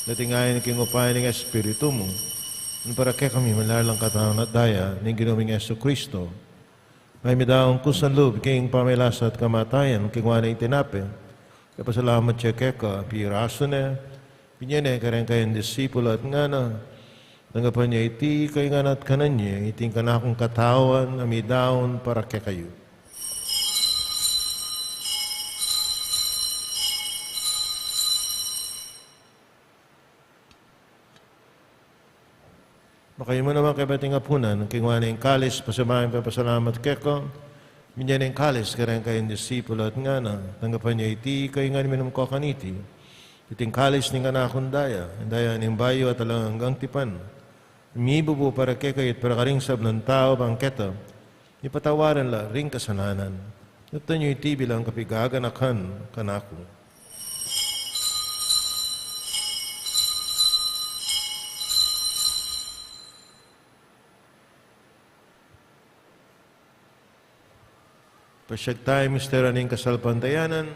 dating ayon king upaya ning Espiritu mu, nung para kekami manlalang katawan at daya ning Ginu ming Jesucristo. Kaya midaun kusang lub king pamagkasakit at kamatayan, kinua ne ing tinape, mipasalamat ya keka, pirasu ne, binye ne kareng kayang disipulu at ngana: Tanggapan ye iti kayu ngan at kanan ye, iti ing kanakung katawan a midaun para kekayu. Makayabe naman kaya king apunan, kinua ne ing kalis, pasibayu ya, mipasalamat keka, binye ne ing kalis kareng kayang disipulu at ngana: Tanggapan ye iti kayu ngan, minum kayu kaniti, iti ing kalis ning kanakung daya, ing daya ning bayu at alang anggang tipan, mibubu para kekayu at para karing sablang tau, ban keta mipatawaran la ring kasalanan. Tutan yu iti bilang kapaganakan kanaku. Pasiag taya misteryu ning kasalpantayanan.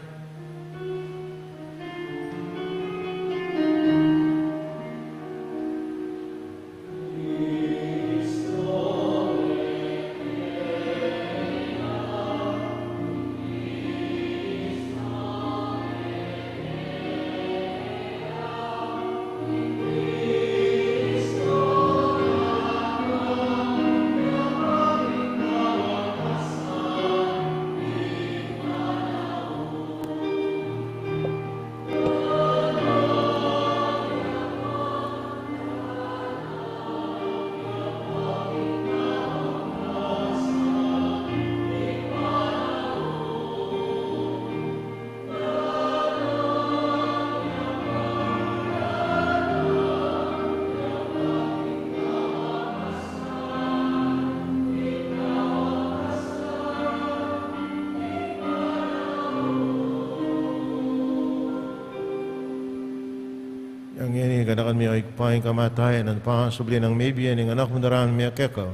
Ngeni ganakan mi, O Ibpa, ing kamatayan at pangasubli nang mebie ning Anak mu, darame mi keka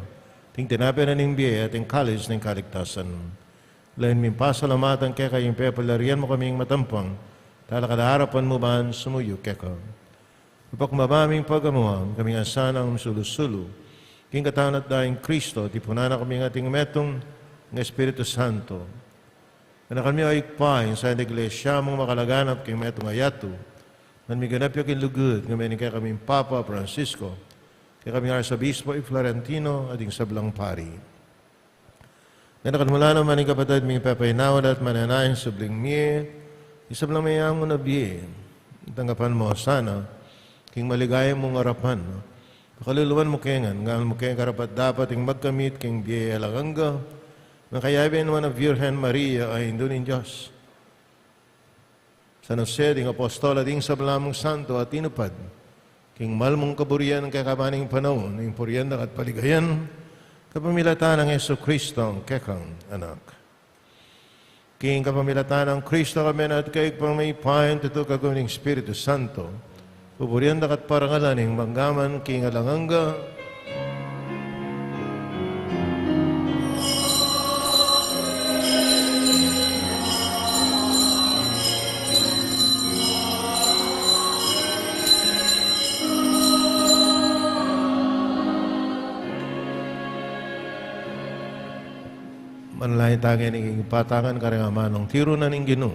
iting tinape na ning bie at ing kalis ning kaligtasan. Lawen ming pasalamatan keka ing pepalarian mu kaming matampang talakad king arapan mu ban sumuyu keka. Ipakababa ming pagamuan kaming asanang misulu-sulu king katawan at daya nang Kristo, tipunan na kaming ating metung ning Espiritu Santo. Ganakan mi, O Ibpa, ing Santa Iglesia mung makalaganap king metung a yatu, nung miganap ya king lugud, ngeni ning kekaming Papa Francisco, kekaming Arsobispo i Florentino, at ding sablang pari. Ganakan mu la naman ing kapatad ming pepainawa at manenaya king subling mie, ing sablang meangu na bie. Tanggapan mu la sana king maligaya mung arapan. Pakaluluan mu ke ngan, ngana mu keng karapat-dapat ing magkamit king bie alang angga, king kayabe nang Birhen Maria a Indu ning Dios, San Jose, ding apostol, at ding sabla mung santo a tinupad king mal mung kaburian keka ban king panaun, ing purian da ka at paligayan, kapamilatan nang Jesucristo a kekang Anak. King kapamilatan nang Kristo, kami na at kayu king pamipayun tutu kagum ning Espiritu Santo, pupurian da ka at parangalan ning mangga man king alang angga. Manalangin tamu ngeni king patangan kareng amanung tiru na ning Ginu.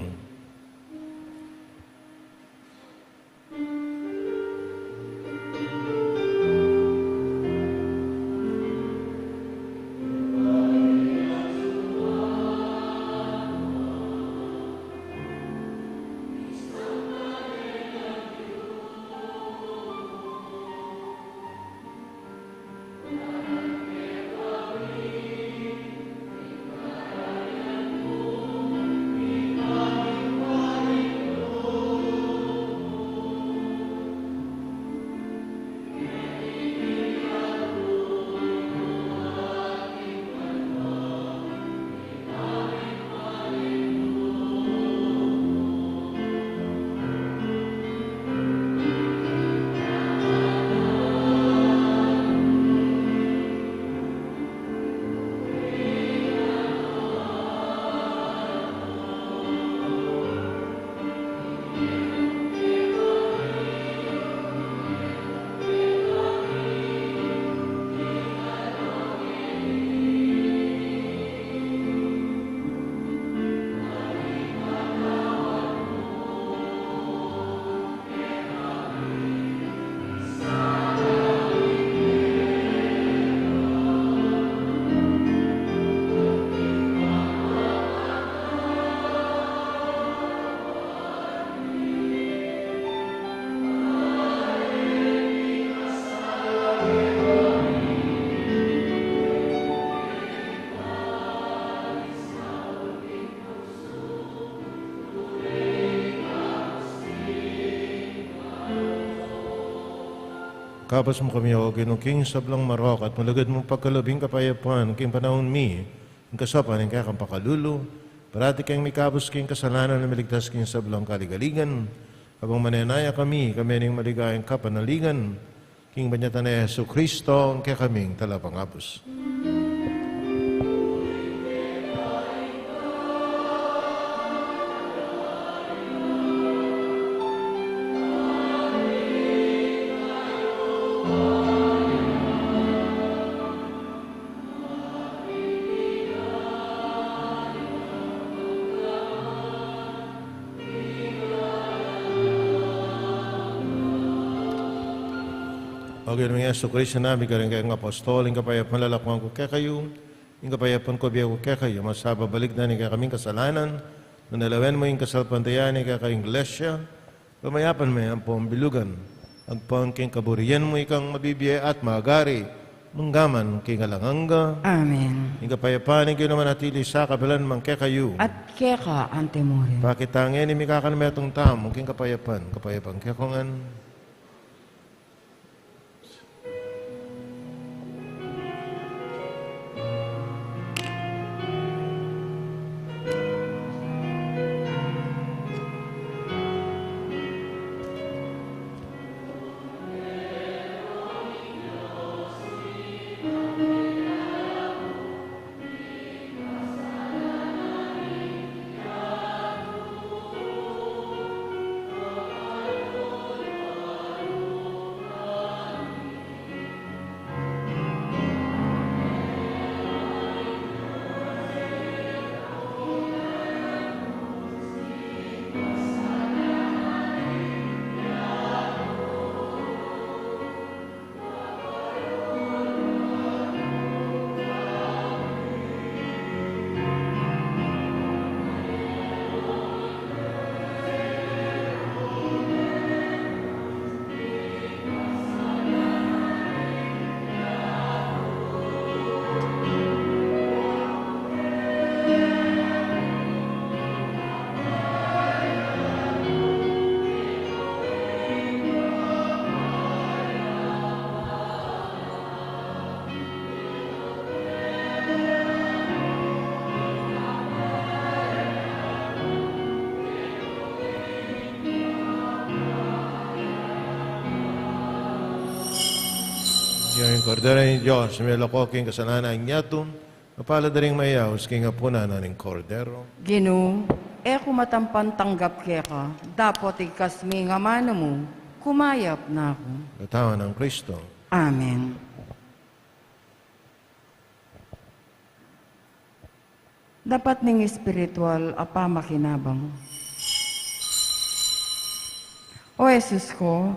Kabus mu kami, O Ginu, king sablang marok at malugud mung pagkalub ing kapayapan king panaun mi, king kasaupan ning kekang pakalulu, parati keng mikabus king kasalanan at miligtas king sablang kaligaligan, kabang manenaya kami, kami ning maligayang kapanaligan, king banyatan nang Jesucristo, a kekaming Talapangabus. O Ginu ming Jesucristo, sinabi mu karing kekang apostol, ing kapayapan lalakuan ku kekayu, ing kapayapan ku bie ku kekayu, masababalikdan ing kekaming kasalanan, nune lawen mu ing kasalpantayanan ning kekang Iglesia, pamayapan me ampong bilugan, agpang king kaburian mu, ikang mabibie at magari, mangga man king alang angga. Amen. Ing kapayapan ning Ginu manatili sa kapilan man kekayu. At keka anti mu rin. Pakit tamu ngeni ing mikakanmetung tamu king kapayapan, kapayapan kekongan. Ing Kordero ning Dios, milako king kasalanan ning yatu, mapalad a ring mayaus king apunan ning Kordero. Ginu, e ku matampan tanggap keka, dapot igkas me ing amanu mu, kumayap na ku. Katawan nang Kristo. Amen. Dapat ning espiritual a pamakinabang. O Jesus ko,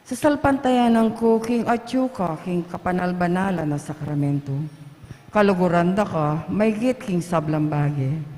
sasalpantayanan ku king atyu ka king kapanal-banalan a sakramento. Kaluguran da ka, maygit king sablang bage.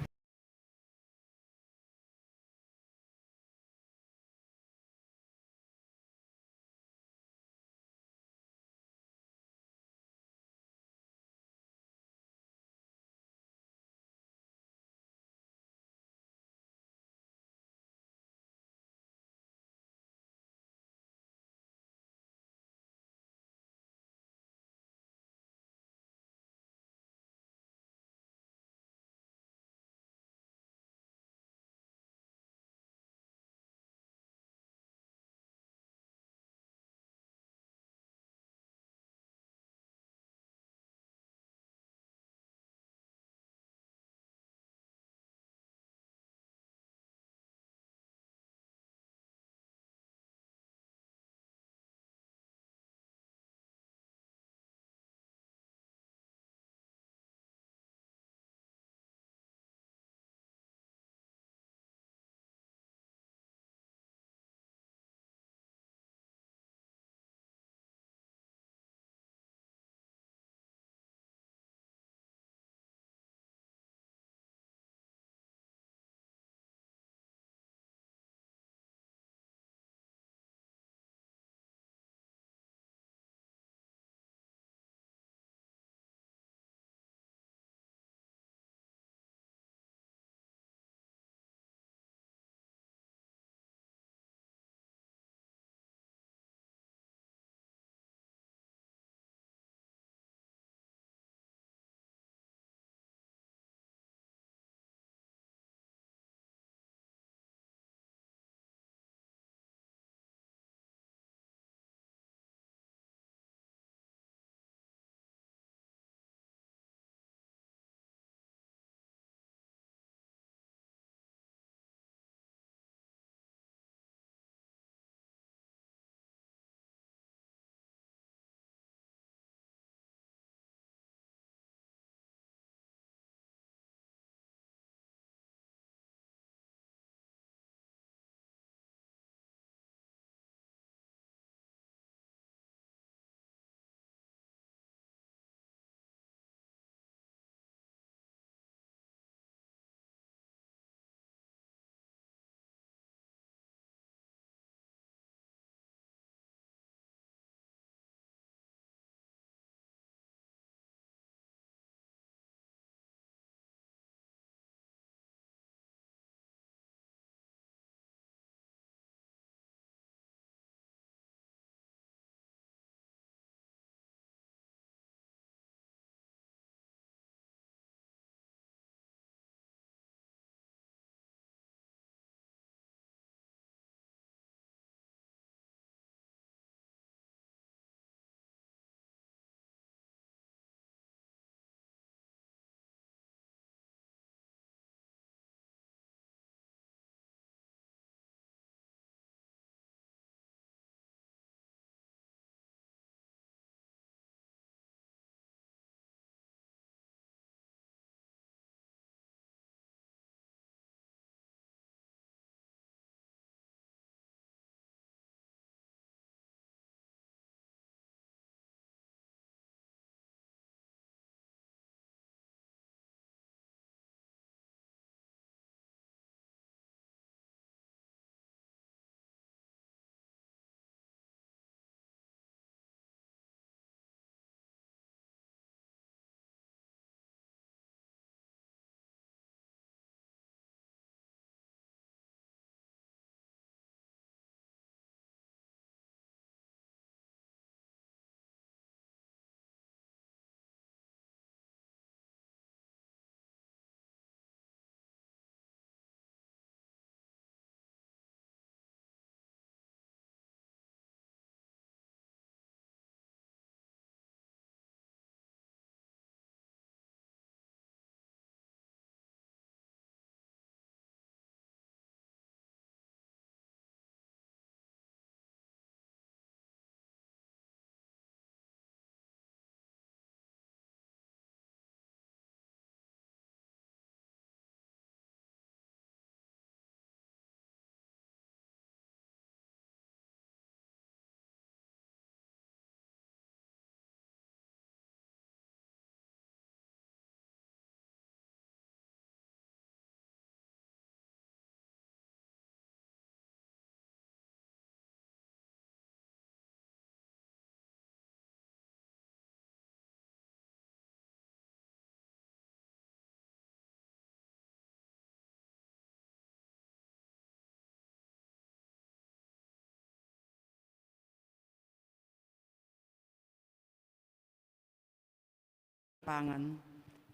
pangan.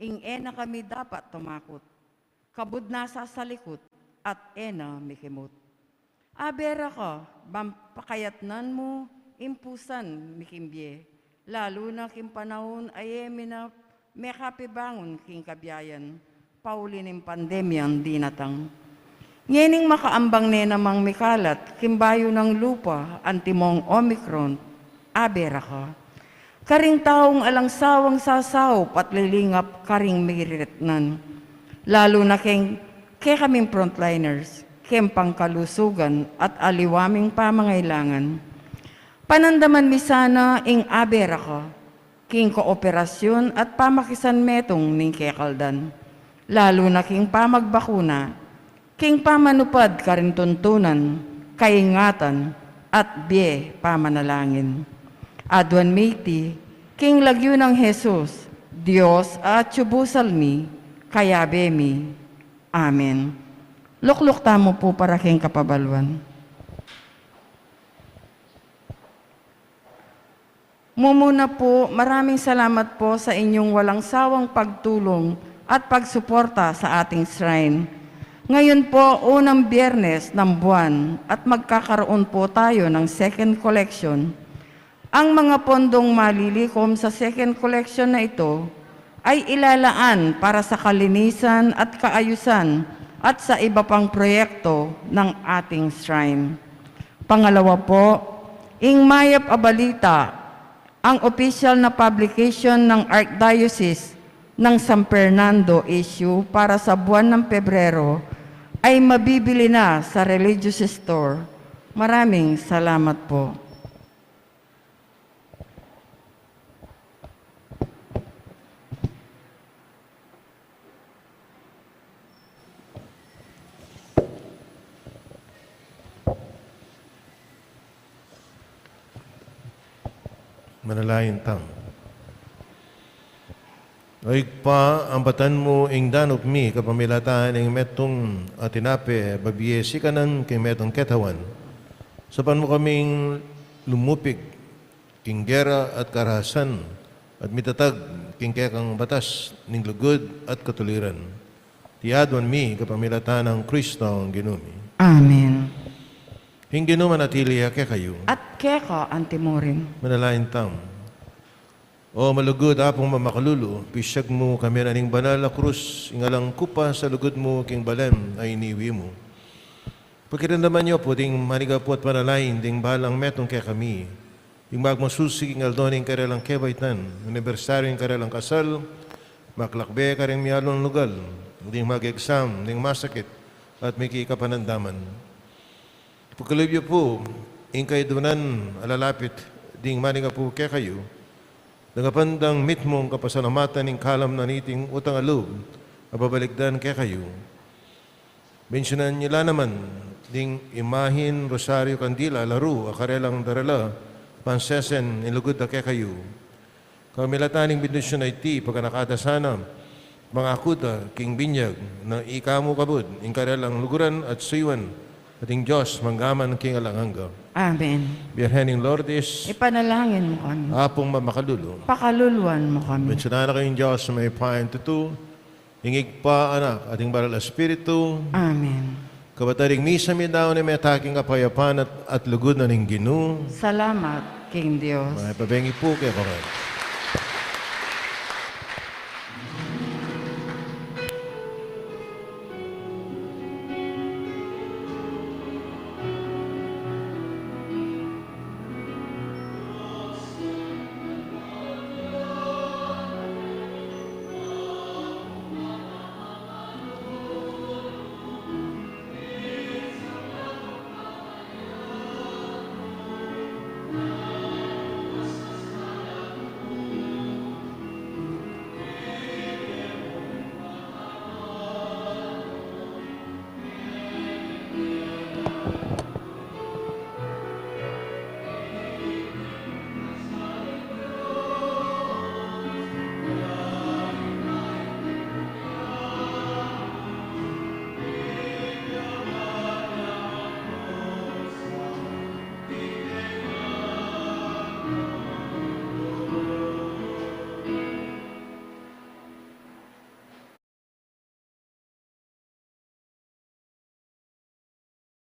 Ing e na kami dapat tumakut. Kabud na sasalikut at e na mikimut. Abe ra ka, bang pakayatnan mu ing pusan mi king bie, lalu na king panaun a e mi na mekapibangun king kabiayan, pauli ning pandemyang dinatang. Ngening makaambang ne namang mikalat king bayu nang lupa antimong Omicron, abe ra ka. Karing taung alang sawang sasaup at lilingap karing miriretnan, lalu na keng kekaming frontliners, keng pangkalusugan at aliwa ming pamangailangan. Panandaman mi sana ing abe ra ka king kooperasyon at pamakisanmetung ning kekaldan, lalu na king pamagbakuna, king pamanupad karing tuntunan, kaingatan, at bie pamanalangin. Aduan mi iti king lagyu nang Jesus, Dios a atyu busal mi, kayabe mi. Amen. Lukluk tamu pu para king kapabaluan. Mumuna po, maraming salamat po sa inyong walang sawang pagtulong at pagsuporta sa ating shrine. Ngayon po, unang Biyernes ng buwan at magkakaroon po tayo ng second collection. Ang mga pondong malilikom sa second collection na ito ay ilalaan para sa kalinisan at kaayusan at sa iba pang proyekto ng ating shrine. Pangalawa po, ing mayap a balita, ang opisyal na publication ng Archdiocese ng San Fernando issue para sa buwan ng Pebrero ay mabibili na sa religious store. Maraming salamat po. Manalangin tamu. O Ibpa, ambatan mu ing danup mi kapamilatan ning metung a tinape, babie sikanan king metung ketawan. Saupan mu kaming lumupig king gera at karahasan, at mitatag king kekang batas ning lugud at katuliran. Iti aduan mi kapamilatan nang Kristong Ginu mi. Amen. Ing Ginu manatili ya kekayu. At keka antimurin. Manalangin tamu. O malugud Apung mamakalulu, pisyag mu kami ning banal a krus, ing alang kupa sa lugud mu king balen a iniwi mu. Pakiramdaman yu pu ding manigapu at manalangin ding balang metung kekami, ding magmasusi king aldo ning karelang kebaitan, anibersaryu ning karelang kasal, makalakbe karing mialung lugal, ding magegsam, ding masakit, at miki kapanandaman. Pakalub yu pu ing kaidunan a lalapit ding manigapu kekayu, dagapan dang mitmung kapasalamatan ning kalam na niting utang a lub a babalikdan kekayu. Bendisyunan yu la naman ding imahin, rosaryu, kandila, laru a karelang darala, pansesen ning lugud da kekayu. Kapamilatan ning bendisyun a iti, paganaka da sana, mangaku da king binyag na ika mu kabud ing karelang luguran at suyuan, at ing Dios mangga man king alang angga. Amen. Birhen ning Lourdes, ipanalangin mu kami. Apung mamakalulu, pakaluluan mu kami. Bendisyunan na kayu ning Dios a mayupayang tutu, ing Ibpa, Anak, at ing Banal a Espiritu. Amen. Kapatad, ing misa mi daun e mete king kapayapan at, at lugud na ning Ginu. Salamat king Dios. Makipabengi pu kekayu.